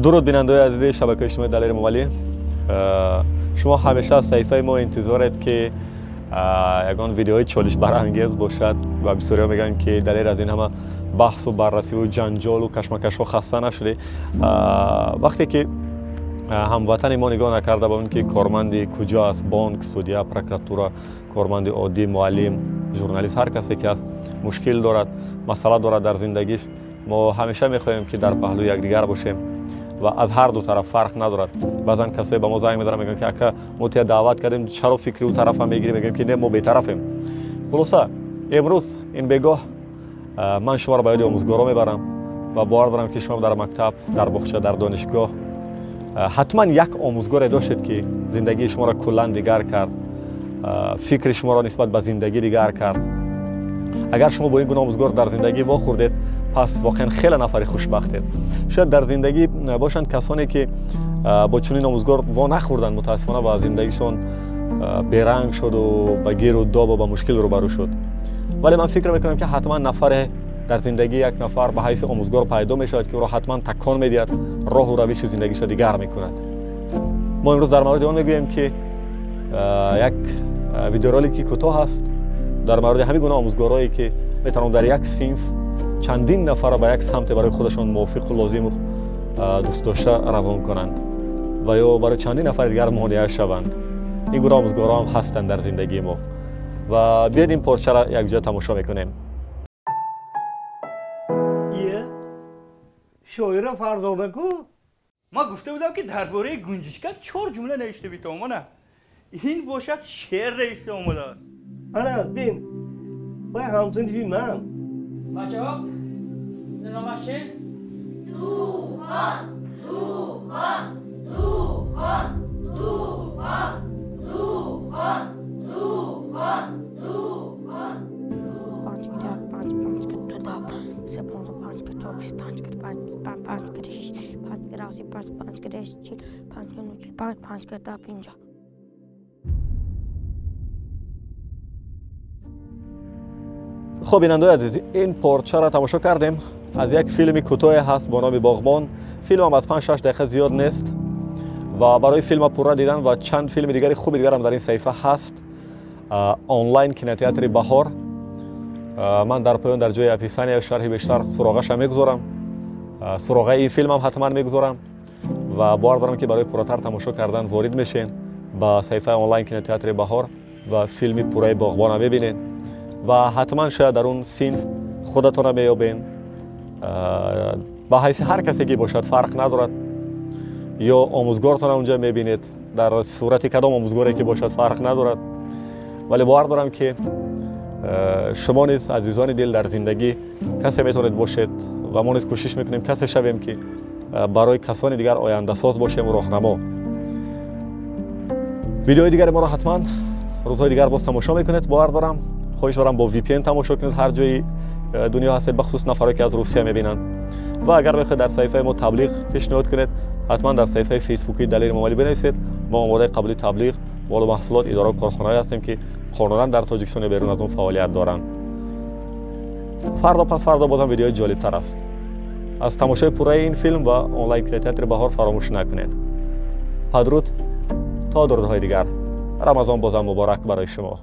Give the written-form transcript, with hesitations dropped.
Дуруд бинандаои азизи шабакаи иҷтимоии Далери Эмомалӣ. Шумо ҳамеша аз саҳифаи мо интизоред, ки ягон видеои чолишбарангез бошад ва бисёриҳо мегӯянд, ки Далер, аз ин ҳама баҳсу баррасиву ҷанҷолу кашмакашҳо хаста нашудӣ? Вақте ки ҳамватани мо нигоҳ накарда ба он ки корманди куҷо аст, бонк, судья, прокуратура, корманди оддӣ, муаллим, журналист, ҳар касе ки аст, мушкил дорад, масъала дорад дар зиндагиш, мо ҳамеша мехоҳем, ки дар паҳлӯи якдигар бошем ва аз ҳар ду тараф фарқ надорад. Баъзан касое ба мо занг мезананд, мегӯянд, ки ака, мо тия даъват кардем, чаро фикри ӯ тарафа мегирем? Мегӯем, ки не, мо бетарафем. Хулоса, имрӯз ин бегоҳ ман шуморо ба ёди омӯзгоро мебарам ва бовар дорам, ки шумо дар мактаб, дар боғча, дар донишгоҳ ҳатман як омӯзгоре доштед, ки зиндагии шуморо куллан дигар кард, фикри шуморо нисбат ба зиндагӣ дигар кард. Агар шумо бо ин гуна омӯзгор дар зиндагӣ вохӯрдед, пас воқеан хеле нафари хушбахтед. Шояд дар зиндагӣ бошанд касоне, ки бо чунин омӯзгор во нахӯрданд, мутаассифона, ва зиндагишон беранг шуду ба гиру добу ба мушкил рӯбарӯ шуд. Вале ман фикр мекунам, ки ҳатман нафаре дар зиндагии як нафар ба ҳайси омӯзгор пайдо мешавад, ки ӯро ҳатман такон медиҳад, роҳу равиши зиндагиша дигар мекунад. Мо имрӯз дар мавриди он мегӯем, ки як видеоролики кӯтоҳ аст дар мавриди ҳамин гуна омӯзгорое, ки метавонанд дар як синф чандин нафарро ба як самте барои худашон мувофиқу лозиму дӯстдошта равон кунанд ва ё барои чандин нафари дигар монеа шаванд. Ин гуна омӯзгорҳо ҳам ҳастанд дар зиндагии мо ва биёед, ин порчаро якҷоя тамошо мекунем. Шоира Фарзода-ку. Ман гуфта будам, ки дар бораи гунҷишкак чор ҷумла навишта битавонам. Мана, ин бошад, шеър нависта омадааст. Ана, бин, вай ҳамсинфи ман. Бачаҳо, номаш чи? Духон, духон, духон, духон, духон, духон, духон. Панҷ кар як, панҷ, панҷ кар ду, даҳ, се, 15, панҷ кар чор, 20, панҷ кар панҷ, 25, панҷ кар шиш, панҷ кар ҳафт, панҷ, панҷ кар ҳашт, 40, панҷ кар нӯ, 45, панҷ кар 10, 50. Хуб, бинандаои азиз, ин порчаро тамошо кардем. Аз як филми кӯтоҳе ҳаст бо номи «Боғбон». Филмам аз 5-6 дақиқа зиёд нест ва барои филма пурра дидан ва чанд филми дигари хуби дигарам дар ин саҳифа ҳаст, онлайн кинотеатри «Баҳор», ман дар поён, дар ҷои описания, шарҳи бештар суроғаша мегузорам, суроғаи ин филмам ҳатман мегузорам ва бовар дорам, ки барои пурратар тамошо кардан ворид мешен ба саҳифаи онлайн кинотеатри «Баҳор» ва филми пурраи «Боғбона» мебинед ва ҳатман шояд дар он синф худатонро меёбен, ба ҳайси ҳар касе ки бошад, фарқ надорад, ё омӯзгортонро унҷа мебинед, дар сурати кадом омӯзгоре ки бошад, фарқ надорад. Вале бовар дорам, ки шумо низ, азизони дил, дар зиндагӣ касе метавонед бошед ва мо низ кӯшиш мекунем касе шавем, ки барои касони дигар ояндасоз бошему роҳнамо. Видеои дигари моро ҳатман рӯзҳои дигар боз тамошо мекунед, бовар дорам. Хоҳиш дорам, бо VPN тамошо кунед, ҳар ҷои дунё ҳастед, бахусус нафаре, ки аз Русия мебинанд. Ва агар мехоҳед дар саҳифаи мо таблиғ пешниҳод кунед, ҳатман дар саҳифаи фейсбукии Далери Эмомалӣ бинависед. Мо омодаи қабули таблиғ, молу маҳсулот, идорау корхонаҳое ҳастем, ки қонунан дар Тоҷикистон ё берун аз он фаъолият доранд. Фардо, пас фардо бозам видеои ҷолибтар аст. Аз тамошои пурраи ин филм ва онлайн кинотеатри «Баҳор» фаромӯш накунед. Падруд, то дурудҳои дигар. Рамазон бозам муборак барои шумо.